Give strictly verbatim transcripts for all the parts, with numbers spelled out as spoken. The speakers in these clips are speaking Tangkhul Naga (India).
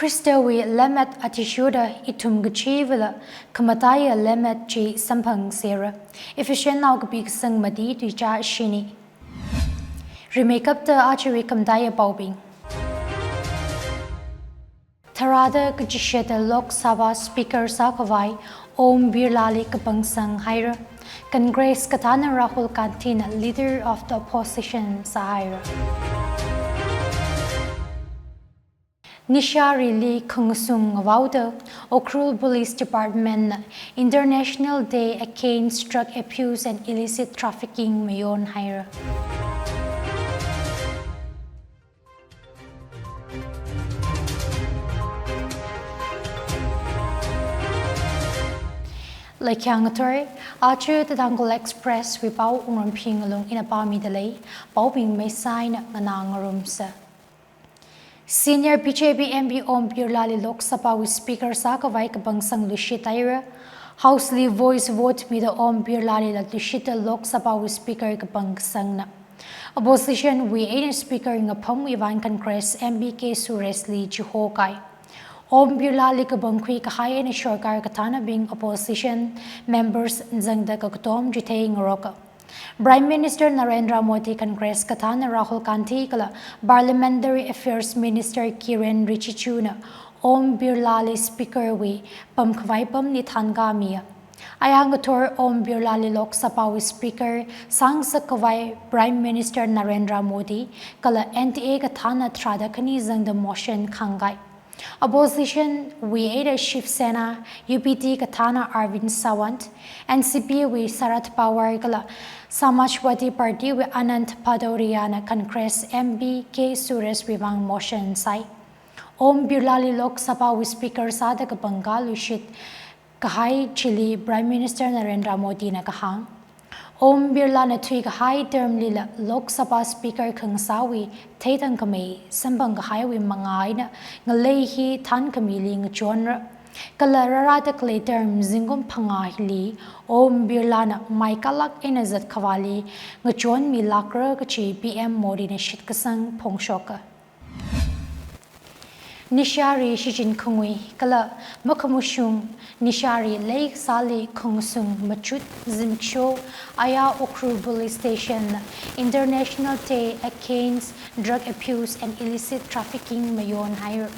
Khristawui lemmet athishurda ithum kachiva̱la khamataiya lemmet chi samphang sera. Ephesian nao kapi kasang mati tuicha shini. Rimeikapta achiwui khamataiya paobing. Tharāda kachishetta Lok Sabha Speaker sākhavai Om Birla li kapangsang haira. Congress kathāna Rahul Gandhi na Leader of the Opposition sāhaira. Nisharili khangasung ngavaoda Ukhrul Police Department na International Day Against Drug Abuse and Illicit Trafficking mayon haira. Laikhang ngathor, aja The Tangkhul Express wui pao Wungrem Phingalung ina pāmida lei, paobing meisaina nganā ngarumsa. Senior B J P M P Om Birla li Lok Sabha wui Speaker sākhavai kapangsang lushit haira. House li voice vote mida Om Birla lila lushitta Lok Sabha wui Speaker kapangsangna. Opposition wui eina Speaker ngapamwui vang Congress M P K Suresh li chihokai. Om Birla li kapangkhui kahai eina sorkar kathānabing opposition members zangda kakatom chithei ngaroka. Prime Minister Narendra Modi, Congress kathāna Rahul Gandhi kala Parliamentary Affairs Minister Kiren Rijiju na Om Birla li Speaker wui pamkhavai pamli thankamiya. Ayang ngathor Om Birla li Lok Sabha wui Speaker sāngasakkhavai Prime Minister Narendra Modi kala N D A kathāna tharāda khani zangda motion khāngai. Opposition wui eina Shiv Sena, U P D kathāna Arvind Sawant, N C P wui Sharad Pawar kala Samajwadi Party wui Anand Bhadauria na Congress M P K Suresh wui vang motion sai. Om Birla li Lok Sabha wui Speaker sāda kapangkā lushit kahai chili Prime Minister Narendra Modi na kahāng. Om Birla na thuikahai term lila Lok Sabha Speaker khangasāwui theithangkhamei samphang kahaiwui manga eina ngalei hi thankhamili ngachonra. Kala rārada khalei term zingkum phangā hili Om Birla na maikālak eina zatkhavāli ngachonmilākra kachi P M Modi na shitkasang phongshoka. Nishari shichin khangui kala makhamashung nishari leikasāli khangasung machut zimiksho aya Ukhrul Police Station na International Day Against Drug Abuse and Illicit Trafficking mayon haira.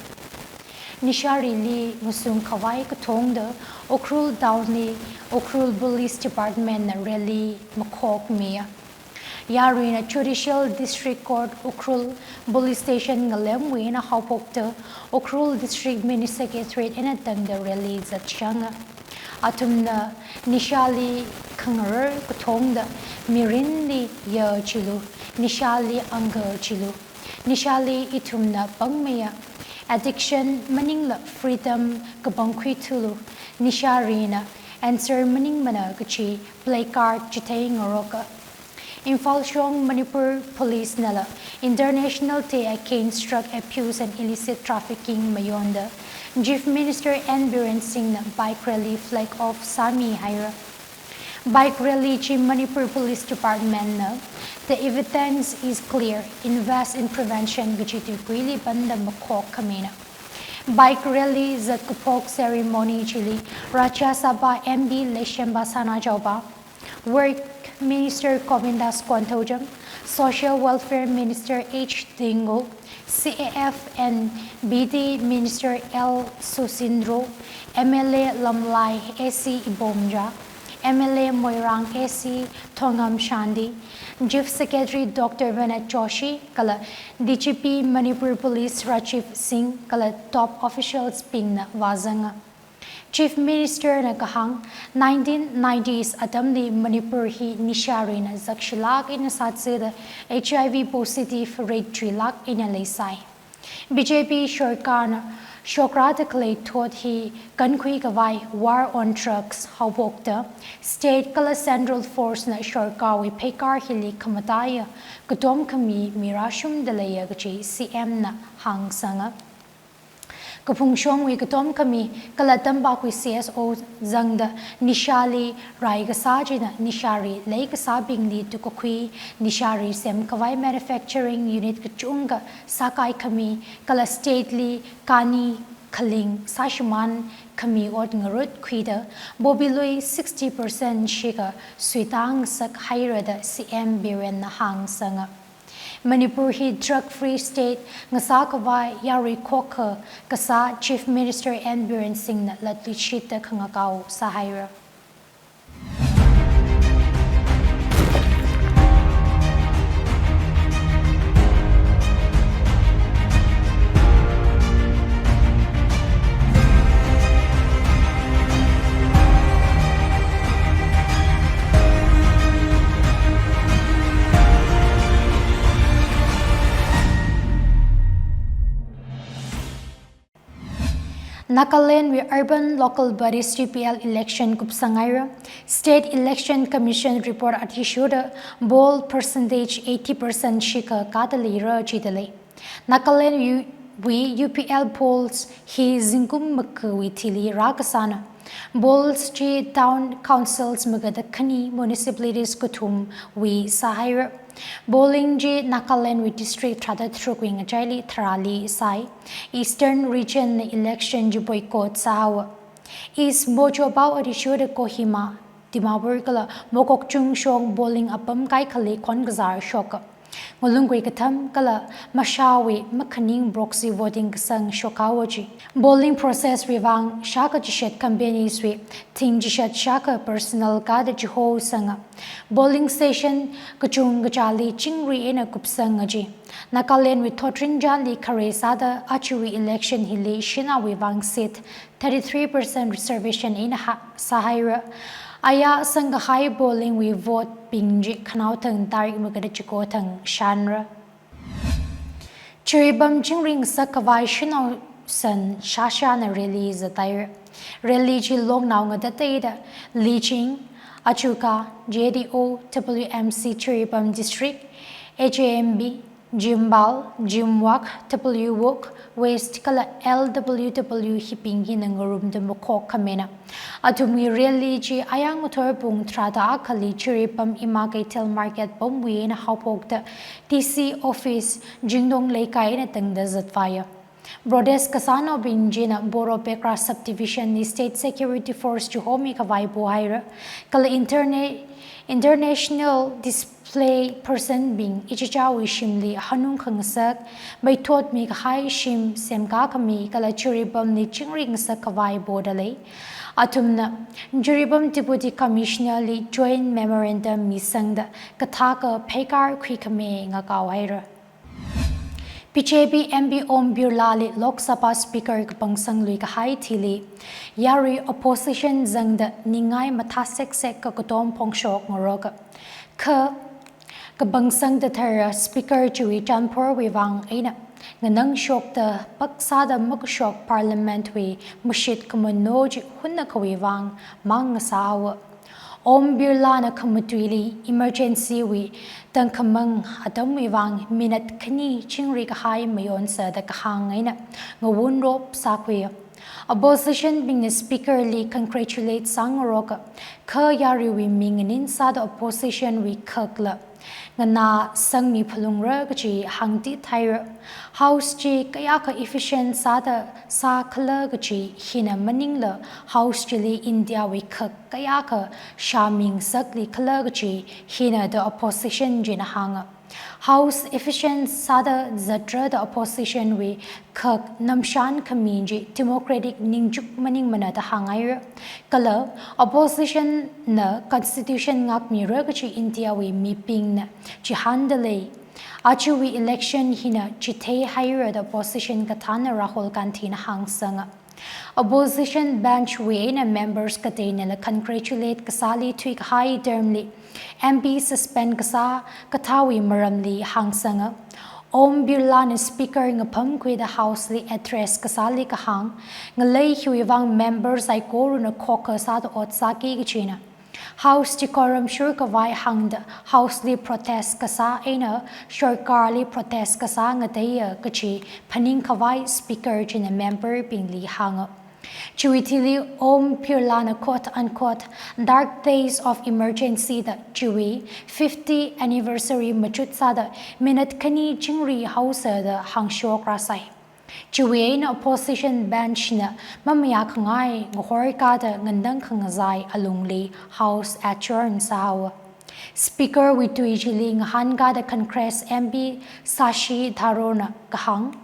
Nisharili ngasungkhavai kathongda Ukhrul Town li Ukhrul Police Department na rally makhokmiya. Yaruina Judicial District Court Ukhrul Police Station ngalemwui eina haophokta Ukhrul District Mini Secretariat eina tangda rally zatshanga. Athumna nishali khangarar kathongda mirinli yachilu, nishali angka chilu, nishali ithumna pangmeiya, addiction maningla freedom kapangkhui thulu, nisharina answer maningmana kachi placard chithei ngaroka. Imphal shong Manipur Police nala International Day Against Drug Abuse and Illicit Trafficking mayonda Chief Minister N Biren Singh na bike rally flag off sāmi haira. Bike rally chi Manipur Police Department na "The evidence is clear, invest in prevention" kachi tuikuili panda makhok khamina. Bike rally zatkaphok ceremony chili Rajya Sabha M P Leishemba Sanajaoba, Work Minister Govindas Konthoujam, Social Welfare Minister H Dingo, C A F and B D Minister L Susindro, M L A Lamlai A C Ibomja, M L A Moirang A C Thongam Shanti, Chief Secretary Doctor Vinod Joshi, kala D G P Manipur Police Rajiv Singh, kala top officials bingna vāzanga. Chief Minister na kahāng, nineteen nineties atamli Manipur hi nisharina zakshilak eina sāthuda H I V positive rate chuilak eina leisai. B J P sorkarna shokrāda khalei thot hi kankhui khavai war on drugs haophokta, state kala central force na sorkarwui pheikar hili khamataiya katom khami mirāshungda leiya kachi C M na hāngsanga. Kaphungshongwui katom khami kala tampakwui C S O zangda nishali rai kasā china nishari leikasābingli tukakhui, nishari semkhavai manufacturing unit kachungkha sākai khami kala state li kani khaling sāshimān khami ot ngarutkhuida, Bobby lui sixty percent shikha suitang sāhaira da C M Birenna hāngsanga. Manipur hi drug free state ngasākhavai yarui khokkha kasā Chief Minister N Biren Singhna latluishitda khangakao sāhaira. Nagaland wui Urban Local Bodies U P L election kupsanghaira. State Election Commission report athishurda poll percentage eighty percent shikha kāda leira jida lei. Nagaland wui U P L polls hi zingkum makawui thili rākasāna. Polls chi town councils magada khani, municipalities kathumwui sāhaira. Polling chi Nagaland wui district tharāda tharukwui ngachaili tharāli sāi. Eastern Region na election chi boycott sāhaowa. East Mojo pao athishurda Kohima, Dimapur kala Mokokchung shong polling apam kaikhali khon kazār shoka. Ngalungkui katham kala mashāwui makhaning proxy voting kasang shokhaowa chi. Polling process wui vang shākha chishat companies wui thing chishat shākha personnel kāda chihosanga. Polling station kachungkachāli chingri eina kupsanga chi. Nagaland wui thotrinjali khare sāda ajawui election hili shanaowui vang seat thirty-three percent reservation eina ha, sāhaira. Aya sangkahai polling wui vote bing chi khanaothang tarik magada chiko thang shānra. Jiribam chingri ngasākhavai shanao san shāshāna rally zathaira. Rally chi longnao ngatateida Liching, Achuka, J D O, W M C Jiribam District, H A M B, Jimbal, Jimwak, W Walk, West kala L W W hibing hina ngarumda makhok khamena. Athumwui rally chi aya ngathor pung tharāda akhali Jiribam Ima Keithel Market pamwui eina haophokda D C office Jingdong Leikai eina tangda zatvāya. Protest kasānaobing china Borobekra Subdivision li State Security Force chihomikhavai pohaira. Kala interna-, international displaced person bing ichichāwui shimli hanung khangasak, maithotmikahai shim semkā khami kala Jiribamli chingri ngasākhavai poda lei. Athumna Jiribam Deputy Commissioner li joint memorandum misangda kathaka pheikar khuikhami ngakaohaira. B J P M P Om Birla li Lok Sabha Speaker kapangsang luikahai thili yarui opposition zangda ningai mathā seksek kakatom phongshok ngaroka. Kha kapangsang da thara Speaker chiwui chanphorwui vang eina nganangshokda paksāda makashok Parliament wui mashit khamano chi hunnakhawui vang mang ngasāhaowa. Om Birla na khamatuili emergency wui tangkhamang atamwui vang minute khani chingri kahai mayonsa da kahāng eina ngawunrop sākhuiya. Opposition bingna Speaker li congratulate sāngaroka, kha yaruiwui mi nganin sāda opposition wui khakla nganā sangmi phalungra kachi hāngtithaira. House chi kayākha efficient sāda sākhala kachi hina maningla House chili India wui khak kayākha shāmi ngasaklikhala kachi hina da opposition china hānga. House efficient sāda zatra da opposition wui khak namshan khamin chi democratic ningchuk maningmana da hānghaira. Kala opposition na constitution ngākmira kachi India wui mibingna chihānda lei. Ajawui election hina chitheihaira da opposition kathāna Rahul Gandhi na hāngsanga. Opposition bench wui eina members kateinala congratulate kasāli thuikahai term li M P suspend kasā kathāwui maramli hāngsanga. Om Birla na Speaker ngaphamkhuida House li address kasāli kahāng, ngalei hiwui vang members saikorana khokha sāda ot sāki kachina. House decorum shurkhavai hāngda House li protest kasā eina sarkar li protest kasā ngateiya kachi phaningkhavai Speaker china member bingli hānga. Chiwui thili Om Birla na quote unquote dark days of emergency da chiwui fifty anniversary machut sāda minute khani chingri haosa da hāngshok rāsai. Chiwui eina opposition bench na mamayākhangai ngahor kada ngandang khangazai alungli House adjourn sāhaowa. Speaker wui tui chili ngahānkada Congress M P Shashi Tharoor na kahāng,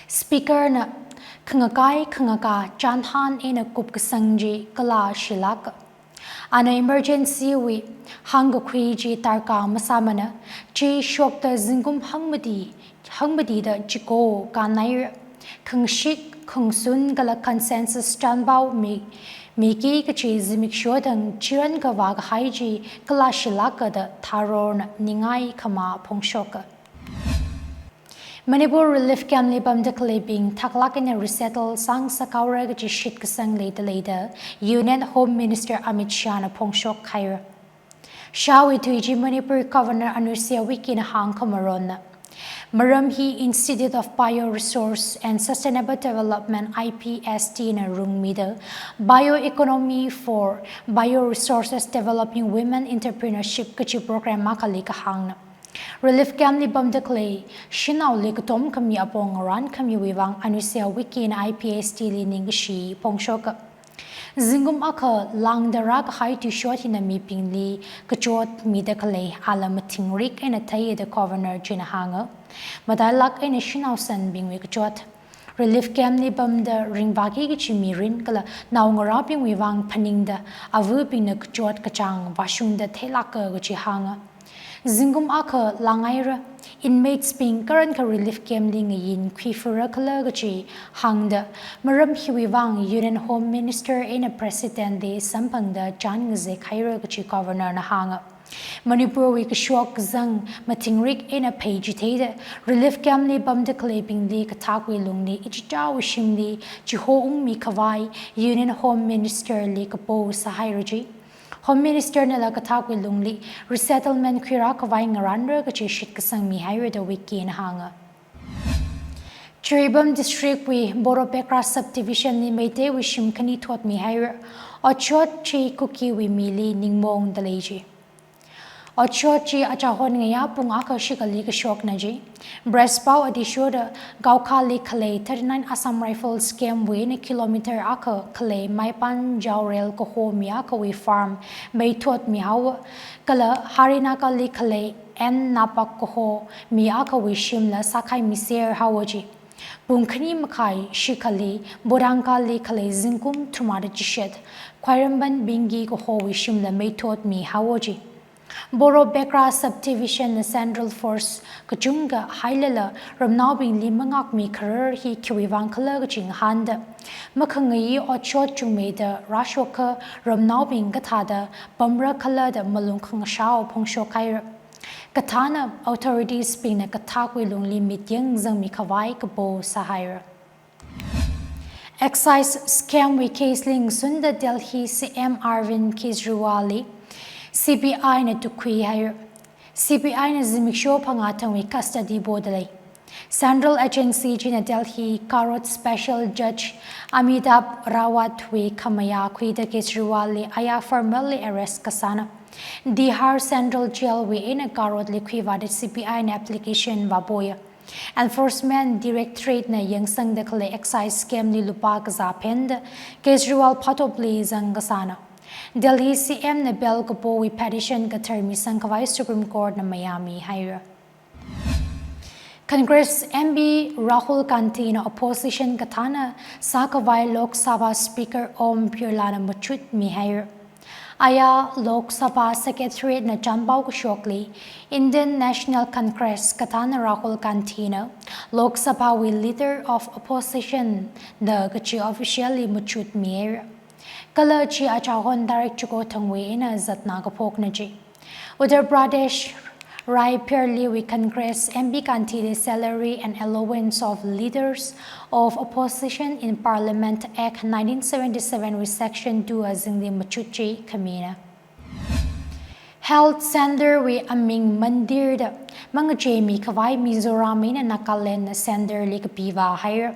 Speaker na khangakai khangakā chānhān eina kupkasang chi kalāshilāka. Ana emergency wui hāngkakhui chi darkar masāmana, chi shokta zingkum hangmati, hangmatida chiko kānaira. Khangashik, khangsun kala consensus chānpao mi, miki kachi zimiksho thang chirānkhavā kahai chi kalāshilāka da Tharoor na ningai khamā phongshoka. Manipur relief camp li pamda khaleibing thaklāk eina resettle sāngasakhaora kachi shitkasang leida leida Union Home Minister Amit Shah na phongshok haira. Shah wui tui chi Manipur Governor Anusuiya Uikey na hāngkhamaronna. Maram hi Institute of Bioresource and Sustainable Development, I B S D na rungmida Bioeconomy for Bioresources Developing Women Entrepreneurship kachi program akhali kahāngna. Relief camp li pamda khalei shanaoli katom khami apong ngarān khamiwui vang Anusuiya Uikey na I B S D li ningkashi phongshoka. Zingkum akha lāngda rākahai tuishot hina mibingli kachot mida khalei ala mathingrik eina theiya da Governor china hānga. Matailāk eina shanao sanbingwui kachot. Relief camp li pamda ringvāki kachi mirin kala naongarābingwui vang phaningda avabingna kachot kachāng vāshungda theilāka kachi hānga. Zingkum akha lāngaira, inmates bing karankha relief camp li ngayin khuifura khala kachi hāngda, maram hiwui vang Union Home Minister eina President li samphangda chān ngazek haira kachi Governor na hānga. Manipur wui kashok kazang mathingrik eina phei chitheida relief camp li pamda khaleibingli kathakwui lungli ichichāwui shimli chihoungmi khavai Union Home Minister li kapo sāhaira chi. Home Minister nala kathakwui lungli resettlement khuirā khavai ngarānra kachi shitkasang mihaira da Uikey na hānga. Jiribam District wui Borobekra Subdivision li Meiteiwui shim khani thotmi haira. Otshot chi Kukiwui mili ningmongda lei chi. Otshot chi achahon ngayā pung akha shikhali kashokna chi. Press pao athishurda Gaokha li khalei thirty-nine Assam Rifles camp wui eina kilometer akha khalei Maipan Jaorel kaho mi akhawui farm mei thotmi haowa. Kala Harinagar li khalei N Napak kaho mi akhawui shimla sākhai miser haowa chi. Pung khani makhai shikhali Bodangka li khalei zingkum thumada chishat Khwairamband Bingki kahowui shimla mei thotmi haowa chi. Borobekra Subdivision na Central Force kachungkha hailala ramnaobingli mangākmi kharar hi khiwui vang khala kachi ngahānda, makhangayi otshot chungmeida rāshokakha ramnaobing kathāda pamra khala da malung khangashao phongshok haira. Kathāna authorities bingna kathakwui lungli mityang zangmi khavai kapo sāhaira. Excise scam wui case li ngasunda Delhi C M Arvind Kejriwal li C B I na tukkhui haira. C B I na zimiksho phangā thangwui custody poda lei. Central Agency china Delhi Karor Special Judge Amitabh Rawat wui khamayā khuida Kejriwal li aya formally arrest kasāna. Tihar Central Jail wui eina Karor li khuivāda C B I na application vāpoya. Enforcement Directorate na yangsangda khalei excise scam li lupā kazā phenda Kejriwal phatopli zang kasāna. Delhi C M na bail kapowui petition kathar misang khavai Supreme Court na mayāmi haira. Congress M P Rahul Gandhi na opposition kathāna sākhavai Lok Sabha Speaker Om Birla na machutmi haira. Aya Lok Sabha Secretariat na chānpao kashokli, Indian National Congress kathāna Rahul Gandhi na Lok Sabha wui Leader of Opposition da kachi officially machutmi haira. Kala chi achahon tarik chiko thangwui eina zatna kaphokna chi. Uttar Pradesh Raipur li wui Congress M P Gandhi li Salary and Allowance of Leaders of Opposition in Parliament Act nineteen seventy-seven wui Section two azingli machut chi khamina. Health Centre wui aming mandir da mangacheimi khavai Mizoram eina Nagaland na Centre li kapivā haira.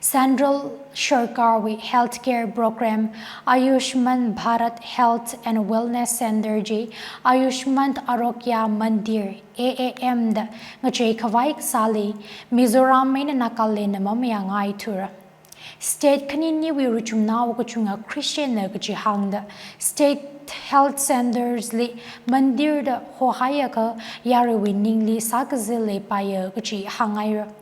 Central Sarkarwui healthcare program Ayushman Bharat Health and Wellness Center chi Ayushman Arogya Mandir, A A M da ngachei khavai kasāli Mizoram eina Nagaland na mamayāngaithura. State khaniniwui ruichumnao kachunga Christian na kaji hāngda state health centers li mandir da hohaiakha yaruiwui ningli sākazil leipaiya kaji hānghaira.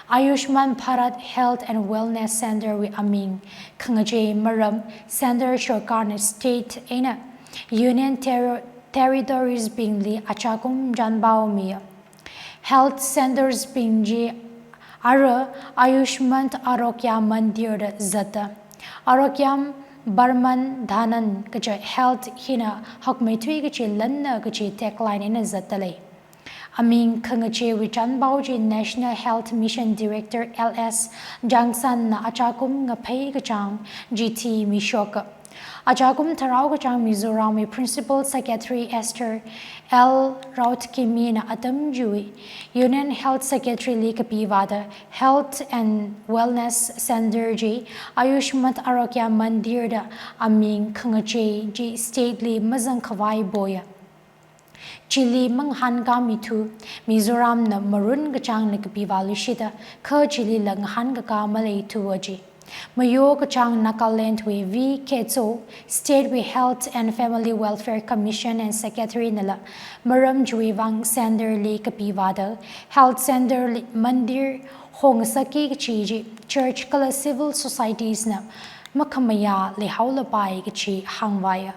Ayushman Bharat Health and Wellness Center wui aming khangachei maram Central Sarkar na state eina Union Terri-, Territories bingli achakum chanpao miya. Health centers bing chi ara Ayushman Arogya Mandir da zata. Arogyam Varman Dhanan kaja health hina hakmeithui kaji lanna kaji tagline eina zata lei. Aming khangacheiwui chanpao chi National Health Mission Director L S Jangsan na achakum ngaphei kachāng G T mishoka. Achakum tharao kachāng Mizoramwui Principal Secretary Esther L Raotkimi na atam chiwui Union Health Secretary li kapiva da Health and Wellness Center chi Ayushman Arogya Mandir da aming khangachei chi state li mazang khavai poya. Chili mangahānkāmithu, Mizoram na marun kachāngna kapiva lushida, kha chilila ngahānkakā maleithuwa ji. Mayo kachāng Nagaland wui V Khecho, State wui Health and Family Welfare Commission and Secretary nala, maram chiwui vang center li kapiva da, health center li mandir hongasakki kachi chi, church kala civil societies na makhamayā leihaolapai kachi hāngvaya.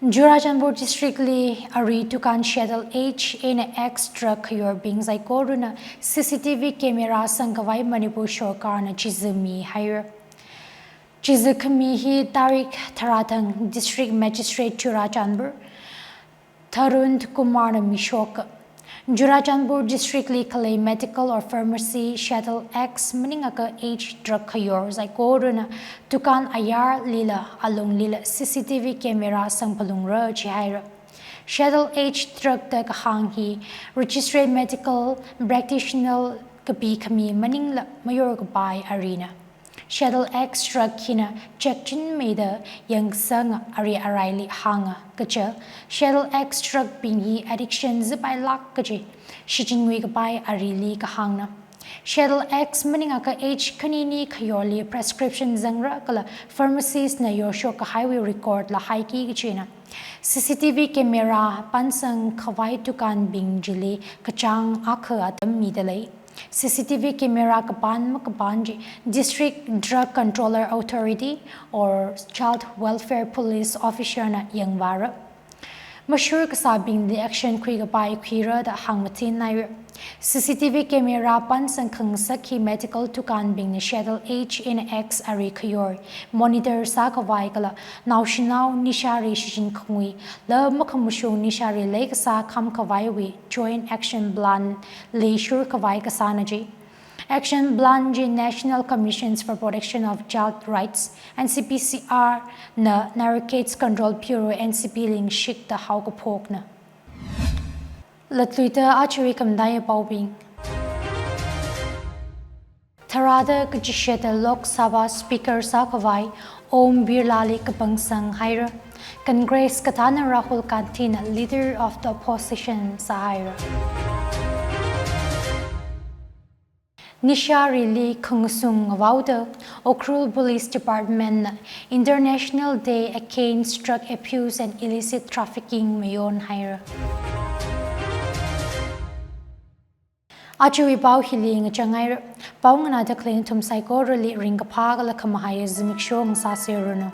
Churachandpur District li ari tukan Schedule H eina X drug khayorbing saikorana C C T V camera sangkhavai Manipur Sarkarna chizu mihaira. Chizu khami hi tarik tharā thang District Magistrate Churachandpur Tarun Kumar na mishoka. Churachandpur District li khalei medical or pharmacy Schedule X maningakha H drug khayor saikorana tukan ayarlila alunglila C C T V camera sangphalungra chihaira. Schedule H drug da kahāng hi registered medical practitioner kapi khami maningla mayorkapai arina. Schedule X drug hina check chinmeida yangsanga ari araili hānga kaja. Schedule X drug bing hi addiction zipailāk kaji shichinngui kapai arili kahāngna. Schedule X maningakha H khanini khayorli prescription zangra kala pharmacist na yorshok kahaiwui record la haiki kachina. C C T V camera pansang khavai tukan bing chili kachāng akha atam midalei. C C T V camera kapan makapan chi District Drug Controller Authority or Child Welfare Police Officer na yangvara. Mashur kasābingli action khuikapai khuira da hāngmatinnaira. C C T V camera pansang khangasak hi medical tukanbingna Schedule H eina X ari khayor monitor sākhavai kala naoshinao nishari shichinkhangui la makhamashung nishari leikasā khamkhavaiwui Joint Action Plan li shurkhavai kasāna ji. Action Plan chi National Commissions for Protection of Child Rights, N C P C R, na Narcotics Control Bureau, N C P lingshikta haokaphokna. Latluida ajawui khamataiya paobing. Tharāda kachishida Lok Sabha Speaker sākhavai Om Birla li kapangsang haira. Congress kathāna Rahul Gandhi na Leader of the Opposition sāhaira. Nisha rally khangasung ngavaoda Ukhrul Police Department na International Day Against Drug Abuse and Illicit Trafficking mayonhaira. Ajawui pao hili ngachanghaira. Pao nganāda khalei nathum saikorali ringkaphā kala khamahai zimiksho ngasāseranu.